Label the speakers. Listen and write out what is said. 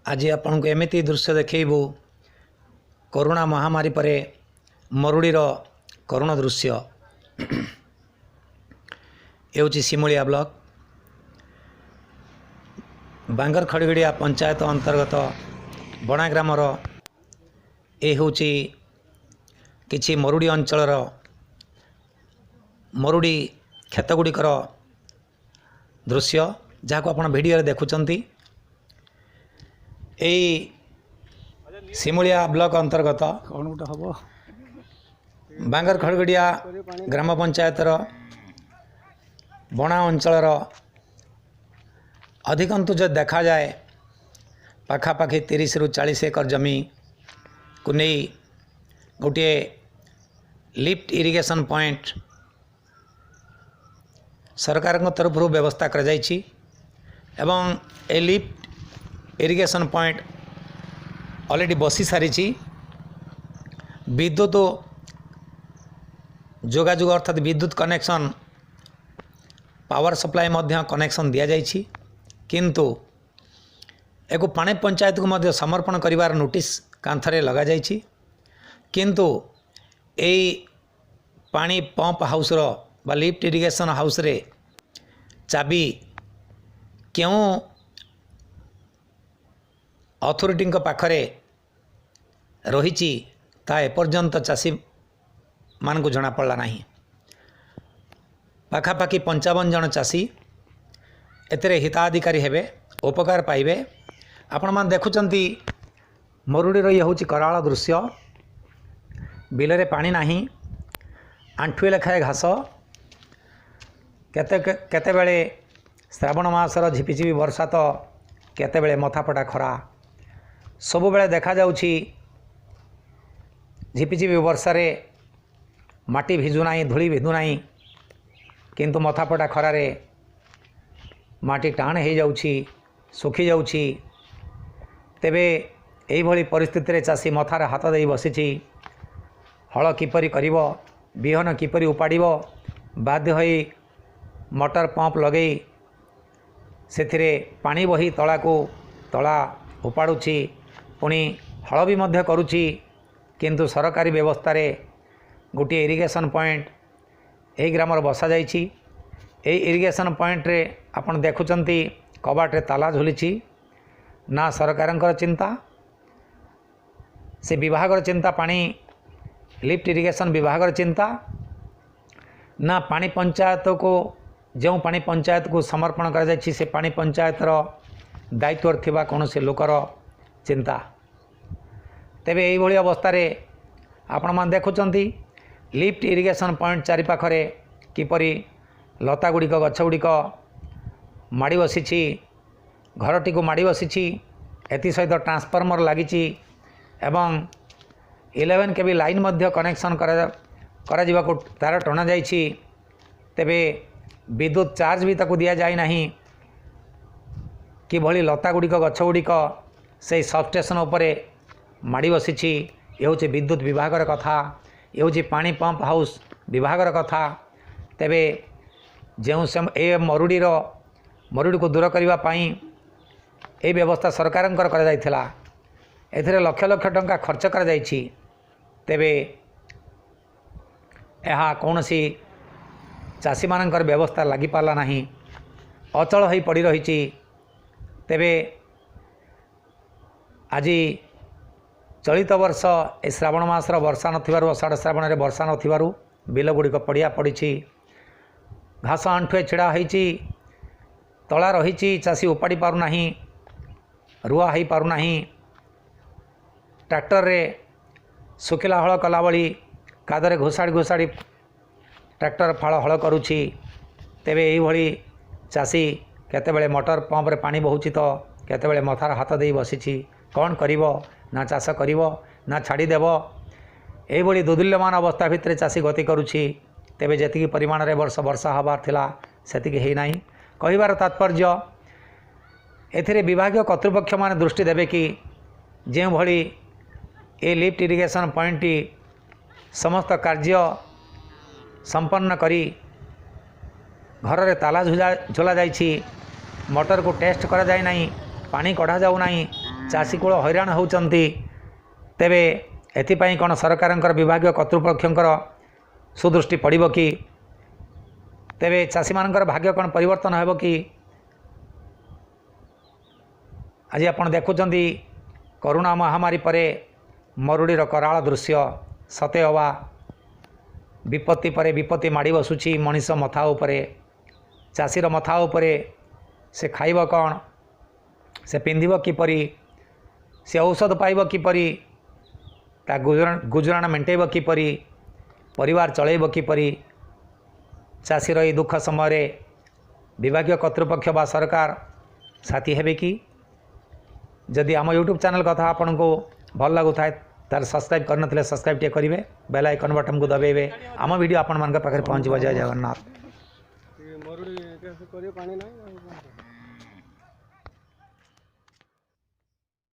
Speaker 1: ଆଜି ଆପଣଙ୍କୁ ଏମିତି ଦୃଶ୍ୟ ଦେଖେଇବୁ, କରୋନା ମହାମାରୀ ପରେ ମରୁଡ଼ିର କରୁଣ ଦୃଶ୍ୟ। ଏ ହେଉଛି ସିମୁଳିଆ ବ୍ଲକ, ବାଙ୍ଗର ଖଡ଼ଗଡ଼ିଆ ପଞ୍ଚାୟତ ଅନ୍ତର୍ଗତ ବଣା ଗ୍ରାମର ଏ ହେଉଛି କିଛି ମରୁଡ଼ି ଅଞ୍ଚଳର ମରୁଡ଼ି କ୍ଷେତ ଗୁଡ଼ିକର ଦୃଶ୍ୟ, ଯାହାକୁ ଆପଣ ଭିଡ଼ିଓରେ ଦେଖୁଛନ୍ତି। ଏଇ ସିମୁଳିଆ ବ୍ଲକ ଅନ୍ତର୍ଗତ
Speaker 2: କ'ଣ ଗୋଟେ ହବ।
Speaker 1: ବାଙ୍ଗର ଖଡ଼ଗଡ଼ିଆ ଗ୍ରାମ ପଞ୍ଚାୟତର ବଣା ଅଞ୍ଚଳର ଅଧିକନ୍ତୁ ଯଦି ଦେଖାଯାଏ, ପାଖାପାଖି 30ରୁ 40 ଏକର ଜମିକୁ ନେଇ ଗୋଟିଏ ଲିଫ୍ଟ ଇରିଗେସନ୍ ପଏଣ୍ଟ ସରକାରଙ୍କ ତରଫରୁ ବ୍ୟବସ୍ଥା କରାଯାଇଛି ଏବଂ ଏ ଲିଫ୍ଟ ଇରିଗେସନ୍ ପଏଣ୍ଟ ଅଲରେଡ଼ି ବସି ସାରିଛି। ବିଦ୍ୟୁତ ଯୋଗାଯୋଗ, ଅର୍ଥାତ୍ ବିଦ୍ୟୁତ କନେକ୍ସନ୍, ପାୱାର ସପ୍ଲାଏ ମଧ୍ୟ କନେକ୍ସନ୍ ଦିଆଯାଇଛି। କିନ୍ତୁ ଏକୁ ପାଣି ପଞ୍ଚାୟତକୁ ମଧ୍ୟ ସମର୍ପଣ କରିବାର ନୋଟିସ୍ କାନ୍ଥରେ ଲଗାଯାଇଛି। କିନ୍ତୁ ଏଇ ପାଣି ପମ୍ପ ହାଉସ୍ର ବା ଲିଫ୍ଟ ଇରିଗେସନ୍ ହାଉସ୍ରେ ଚାବି କେଉଁ ଅଥରିଟିଙ୍କ ପାଖରେ ରହିଛି, ତାହା ଏପର୍ଯ୍ୟନ୍ତ ଚାଷୀମାନଙ୍କୁ ଜଣାପଡ଼ିଲା ନାହିଁ। ପାଖାପାଖି 55 ଜଣ ଚାଷୀ ଏଥିରେ ହିତାଧିକାରୀ ହେବେ, ଉପକାର ପାଇବେ। ଆପଣମାନେ ଦେଖୁଛନ୍ତି, ମରୁଡ଼ିର ଇଏ ହେଉଛି କରାଳ ଦୃଶ୍ୟ। ବିଲରେ ପାଣି ନାହିଁ, ଆଣ୍ଠୁଏ ଲେଖାଏ ଘାସ। କେତେ କେତେବେଳେ ଶ୍ରାବଣ ମାସର ଝିପିଝିପି ବର୍ଷା ତ କେତେବେଳେ ମଥାଫଟା ଖରା। ସବୁବେଳେ ଦେଖାଯାଉଛି, ଝିପିଝିପି ବର୍ଷାରେ ମାଟି ଭିଜୁନାହିଁ, ଧୂଳି ଭିଜୁନାହିଁ, କିନ୍ତୁ ମଥାଫଟା ଖରାରେ ମାଟି ଟାଣ ହେଇଯାଉଛି, ଶୁଖିଯାଉଛି। ତେବେ ଏଇଭଳି ପରିସ୍ଥିତିରେ ଚାଷୀ ମଥାରେ ହାତ ଦେଇ ବସିଛି। ହଳ କିପରି କରିବ, ବିହନ କିପରି ଉପାଡ଼ିବ? ବାଧ୍ୟ ହୋଇ ମଟର ପମ୍ପ ଲଗେଇ ସେଥିରେ ପାଣି ବହି ତଳାକୁ ତଳା ଉପାଡ଼ୁଛି, ପୁଣି ହଳ ବି ମଧ୍ୟ କରୁଛି। କିନ୍ତୁ ସରକାରୀ ବ୍ୟବସ୍ଥାରେ ଗୋଟିଏ ଇରିଗେସନ୍ ପଏଣ୍ଟ ଏହି ଗ୍ରାମରେ ବସାଯାଇଛି। ଏହି ଇରିଗେସନ୍ ପଏଣ୍ଟରେ ଆପଣ ଦେଖୁଛନ୍ତି, କବାଟରେ ତାଲା ଝୁଲିଛି। ନା ସରକାରଙ୍କର ଚିନ୍ତା, ସେ ବିଭାଗର ଚିନ୍ତା, ପାଣି ଲିଫ୍ଟ ଇରିଗେସନ୍ ବିଭାଗର ଚିନ୍ତା, ନା ପାଣି ପଞ୍ଚାୟତକୁ, ଯେଉଁ ପାଣି ପଞ୍ଚାୟତକୁ ସମର୍ପଣ କରାଯାଇଛି ସେ ପାଣି ପଞ୍ଚାୟତର ଦାୟିତ୍ୱରେ ଥିବା କୌଣସି ଲୋକର ଚିନ୍ତା। ତେବେ ଏଇଭଳି ଅବସ୍ଥାରେ ଆପଣମାନେ ଦେଖୁଛନ୍ତି, ଲିଫ୍ଟ ଇରିଗେସନ୍ ପଏଣ୍ଟ ଚାରିପାଖରେ କିପରି ଲତା ଗୁଡ଼ିକ, ଗଛ ଗୁଡ଼ିକ ମାଡ଼ି ବସିଛି, ଘରଟିକୁ ମାଡ଼ି ବସିଛି। ଏଥିସହିତ ଟ୍ରାନ୍ସଫର୍ମର ଲାଗିଛି ଏବଂ 11 କେଭି ଲାଇନ୍ ମଧ୍ୟ କନେକ୍ସନ୍ କରାଯିବାକୁ ତାର ଟଣାଯାଇଛି। ତେବେ ବିଦ୍ୟୁତ ଚାର୍ଜ ବି ତାକୁ ଦିଆଯାଇ ନାହିଁ। କିଭଳି ଲତା ଗୁଡ଼ିକ, ଗଛ ଗୁଡ଼ିକ ସେଇ ସବଷ୍ଟେସନ୍ ଉପରେ ମାଡ଼ି ବସିଛି। ଏ ହେଉଛି ବିଦ୍ୟୁତ ବିଭାଗର କଥା, ଏ ହେଉଛି ପାଣି ପମ୍ପ ହାଉସ୍ ବିଭାଗର କଥା। ତେବେ ଯେଉଁ ଏ ମରୁଡ଼ିକୁ ଦୂର କରିବା ପାଇଁ ଏହି ବ୍ୟବସ୍ଥା ସରକାରଙ୍କର କରାଯାଇଥିଲା, ଏଥିରେ ଲକ୍ଷ ଲକ୍ଷ ଟଙ୍କା ଖର୍ଚ୍ଚ କରାଯାଇଛି। ତେବେ ଏହା କୌଣସି ଚାଷୀମାନଙ୍କର ବ୍ୟବସ୍ଥା ଲାଗିପାରିଲା ନାହିଁ, ଅଚଳ ହୋଇ ପଡ଼ି ରହିଛି। ତେବେ ଆଜି ଚଳିତ ବର୍ଷ ଏ ଶ୍ରାବଣ ମାସର ବର୍ଷା ନଥିବାରୁ, ଅଷାଢ଼ ଶ୍ରାବଣରେ ବର୍ଷା ନଥିବାରୁ ବିଲ ଗୁଡ଼ିକ ପଡ଼ିଆ ପଡ଼ିଛି, ଘାସ ଆଣ୍ଠୁଏ ଛିଡ଼ା ହୋଇଛି, ତଳା ରହିଛି, ଚାଷୀ ଉପାଡ଼ି ପାରୁନାହିଁ, ରୁଆ ହୋଇପାରୁନାହିଁ। ଟ୍ରାକ୍ଟରରେ ଶୁଖିଲା ହଳ କଲା ଭଳି କାଦରେ ଘୋଷାଡ଼ି ଘୋଷାଡ଼ି ଟ୍ରାକ୍ଟର ଫାଳ ହଳ କରୁଛି। ତେବେ ଏଇଭଳି ଚାଷୀ କେତେବେଳେ ମଟର ପମ୍ପରେ ପାଣି ବହୁଛି ତ କେତେବେଳେ ମଥାର ହାତ ଦେଇ ବସିଛି। କ'ଣ କରିବ? ନା ଚାଷ କରିବ ନା ଛାଡ଼ିଦେବ? ଏଇଭଳି ଦୋଦୁଲ୍ୟମାନ ଅବସ୍ଥା ଭିତରେ ଚାଷୀ ଗତି କରୁଛି। ତେବେ ଯେତିକି ପରିମାଣରେ ବର୍ଷ ବର୍ଷା ହେବାର ଥିଲା, ସେତିକି ହେଇନାହିଁ। କହିବାର ତାତ୍ପର୍ଯ୍ୟ, ଏଥିରେ ବିଭାଗୀୟ କର୍ତ୍ତୃପକ୍ଷମାନେ ଦୃଷ୍ଟି ଦେବେ କି, ଯେଉଁଭଳି ଏ ଲିଫ୍ଟ ଇରିଗେସନ୍ ପଏଣ୍ଟଟି ସମସ୍ତ କାର୍ଯ୍ୟ ସମ୍ପନ୍ନ କରି ଘରରେ ତାଲା ଝୁଲା ଝୁଲା ଯାଇଛି, ମଟରକୁ ଟେଷ୍ଟ କରାଯାଇ ନାହିଁ, ପାଣି କଢ଼ାଯାଉ ନାହିଁ। ଚାଷୀକୂଳ ହଇରାଣ ହେଉଛନ୍ତି। ତେବେ ଏଥିପାଇଁ କ'ଣ ସରକାରଙ୍କର ବିଭାଗୀୟ କର୍ତ୍ତୃପକ୍ଷଙ୍କର ସୁଦୃଷ୍ଟି ପଡ଼ିବ କି? ତେବେ ଚାଷୀମାନଙ୍କର ଭାଗ୍ୟ କ'ଣ ପରିବର୍ତ୍ତନ ହେବ କି? ଆଜି ଆପଣ ଦେଖୁଛନ୍ତି କରୋନା ମହାମାରୀ ପରେ ମରୁଡ଼ିର କରାଳ ଦୃଶ୍ୟ। ସତେ ଅବା ବିପତ୍ତି ପରେ ବିପତ୍ତି ମାଡ଼ି ବସୁଛି ମଣିଷ ମଥା ଉପରେ, ଚାଷୀର ମଥା ଉପରେ। ସେ ଖାଇବ କ'ଣ? ସେ ପିନ୍ଧିବ କିପରି? ସେ ଔଷଧ ପାଇବ କିପରି? ତା ଗୁଜୁରାଣ ମେଣ୍ଟେଇବ କିପରି? ପରିବାର ଚଳେଇବ କିପରି? ଚାଷୀର ଏଇ ଦୁଃଖ ସମୟରେ ବିଭାଗୀୟ କର୍ତ୍ତୃପକ୍ଷ ବା ସରକାର ସାଥୀ ହେବେ କି? ଯଦି ଆମ ୟୁଟ୍ୟୁବ୍ ଚ୍ୟାନେଲ୍ କଥା ଆପଣଙ୍କୁ ଭଲ ଲାଗୁଥାଏ, ତାହେଲେ ସବସ୍କ୍ରାଇବ୍ କରିନଥିଲେ ସବସ୍କ୍ରାଇବ୍ ଟିକେ କରିବେ, ବେଲ୍ ଆଇକନ୍ ବଟନ୍କୁ ଦବାଇବେ, ଆମ ଭିଡ଼ିଓ ଆପଣମାନଙ୍କ ପାଖରେ ପହଞ୍ଚିବ। ଜୟ ଜଗନ୍ନାଥ।
Speaker 2: ମରୁଡ଼ି କରିବ, ପାଣି ନାହିଁ ଆଉ।